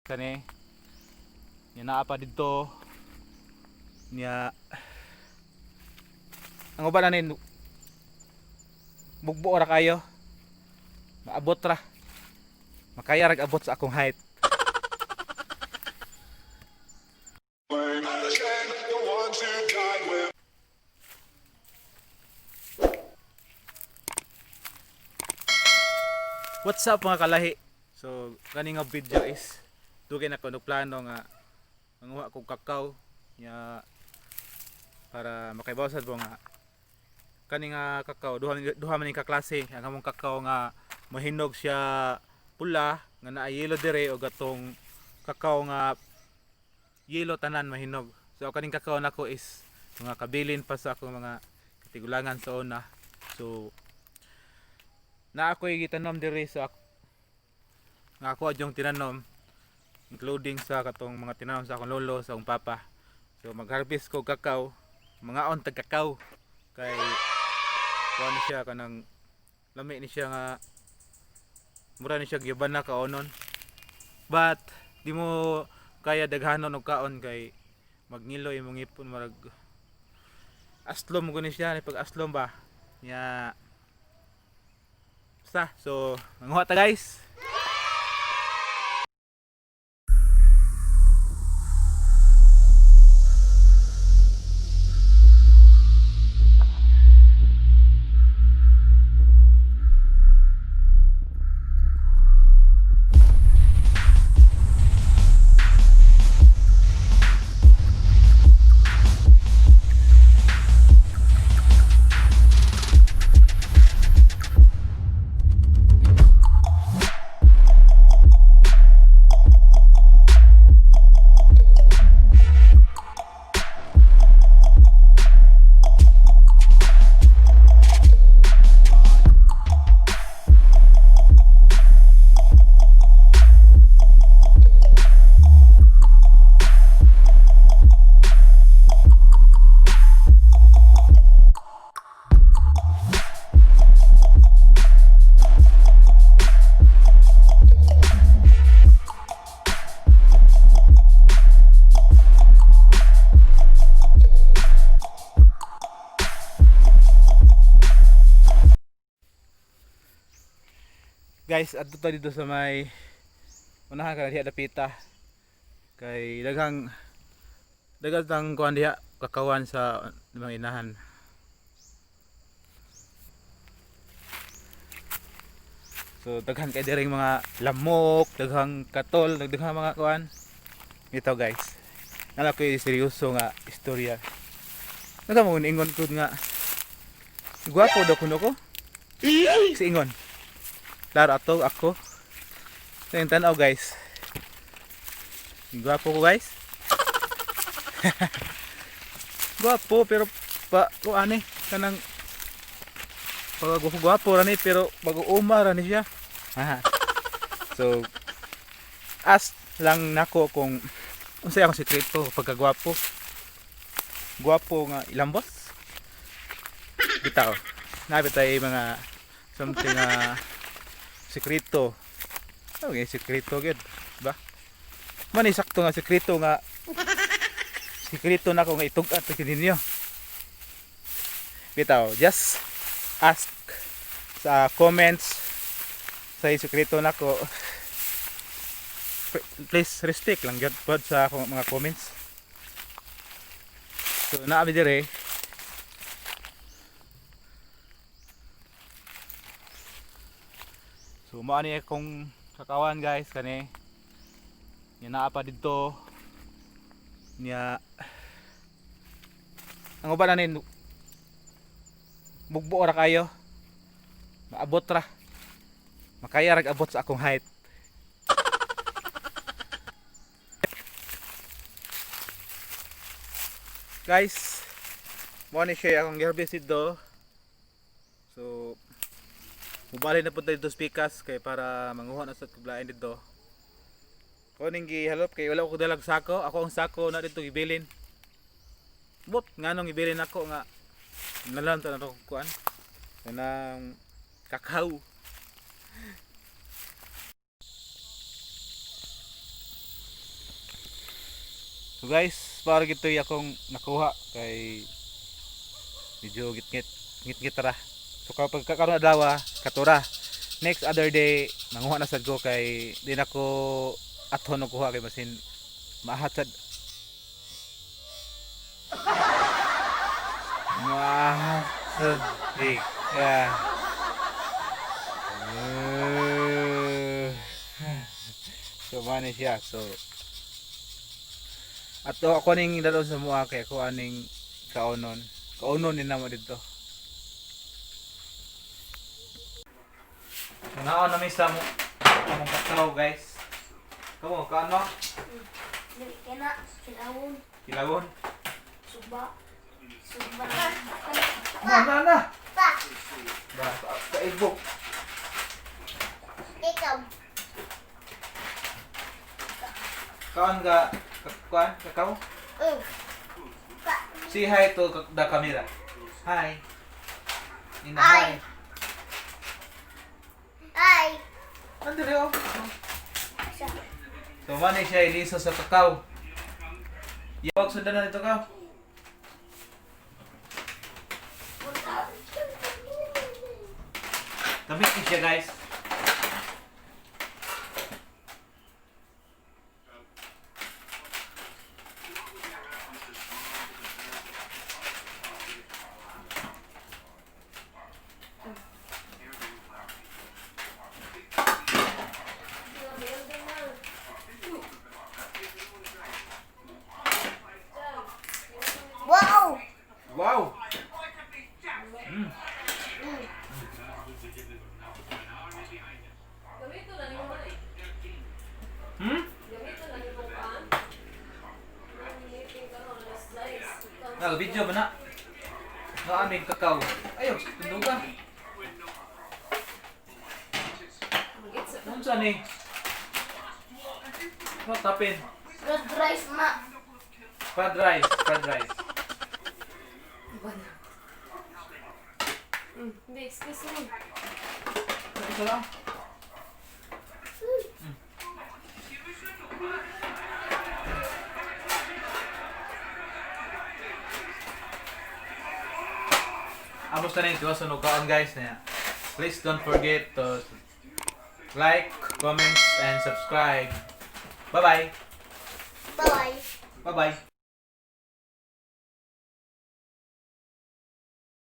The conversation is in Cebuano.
Kani nya naa pa didto nya ang uban ani bugbo ra kayo, maabot ra, makaya rag abot sa akong height. Blame shame the ones who died with. What's up, mga kalahi? So kani nga video is dugay na ko nagplano nga manguha kog kakao nya para makaibaw sad mo nga kani nga kakao duha duha man ni ka klase ang among kakao nga mahinog siya pula nga naa yelo dire o gatong kakao nga yelo tanan mahinog. So kaning kakao nako is mga kabilin pa sa akong mga katigulangan sa una. So na ako'y gitanom diri sa nga ako adyong tinanom, including sa katong mga tinanom sa akong lolo, sa akong papa. So mag-harvest ko kakao, mga tag kakao kay kuha ni siya kanang lami ni siya nga mura ni siya giban na kaonon, but di mo kaya daghanon og kaon kay magngilo imong ngipon, marag aslom ko ni siya ni pag aslom ba nya. Basta, so manguha ta, guys. Guys, adto ta dito sa may unahan ka diha dapita kay daghang daghang kuan diha kakawan sa mga inahan. So daghan kay diring mga lamok, daghang katol, daghang mga kuan. Ito, guys. Nala ko seryoso nga istorya. Nasa mo ingon ko nga gwapo daw kuno ko. Si ingon. Klaro ato ako. Sa yung tanaw, guys. Gwapo ko, guys. Gwapo pero pa ko ani kanang pag gwapo gwapo ra ni pero bago uma ra ni siya. Aha. So ask lang nako kung unsay akong sekreto pagkagwapo. Gwapo nga ilambot. Bitaw. Nabi tayo mga something nga sekreto. Okay, sekreto gid, ba? Man sakto nga sekreto na ko nga itug-at sa ninyo. Bitaw, just ask sa comments sa sekreto nako. Please respect lang gyud pod sa akong mga comments. So naa mi dire. So mao ni akong kakawan, guys, kani. Nya naa pa didto nya ang uban ani bugbo ra kayo. Maabot ra. Makaya rag abot sa akong height. Guys, mao ni siya akong giharvest dito. So mubali na pud dito sa pikas kay para manguha na sa kublain dito. Ko ning gihalop kay wala ko dalag sako. Ako ang sako na dito gibilin. But nganong gibilin ako nga nalan ta na to kuan. Kanang kakao. So guys, para gitoy akong nakuha kay medyo gitngit ngit ra. So kapag kakaroon adlaw, katura. Next other day, manguha na sad ko kay di na ko athon og kuha kay basin maahat sad. Maahat sad di. Yeah. So man siya. So ato ako ning dalon sa mua kay ako aning kaonon. Kaonon ni namo dito. Naon na mi sa mo among kakao, guys. Kamo kaon mo? Dili kina kilawon, Kilawon. suba. Suba. Na na na. Pa. Ba kaibok. Ikaw. Kaon ka kuan kakao? Pa. Say hi to the camera. Hi. Nina, Hi. hi. Ay. Andre oh. So man siya iliso sa kakao. Yawag sundan na dito ka. Damit ni siya, guys. Wow. Wow. Gamito na nimo eh. Hmm? Gamito na nimo paan. Meeting karon alas 6. Nag video ba na? Na aming kakao. Ayaw, tundugan. Magit sa Unsa ni? What happened? Red rice na. Fried rice, fried rice. ba na? Hindi, excuse me. Ito lang. Amos na rin ito sa kaon, guys na. Please don't forget to like, comment, and subscribe. Bye-bye. Bye. Bye-bye.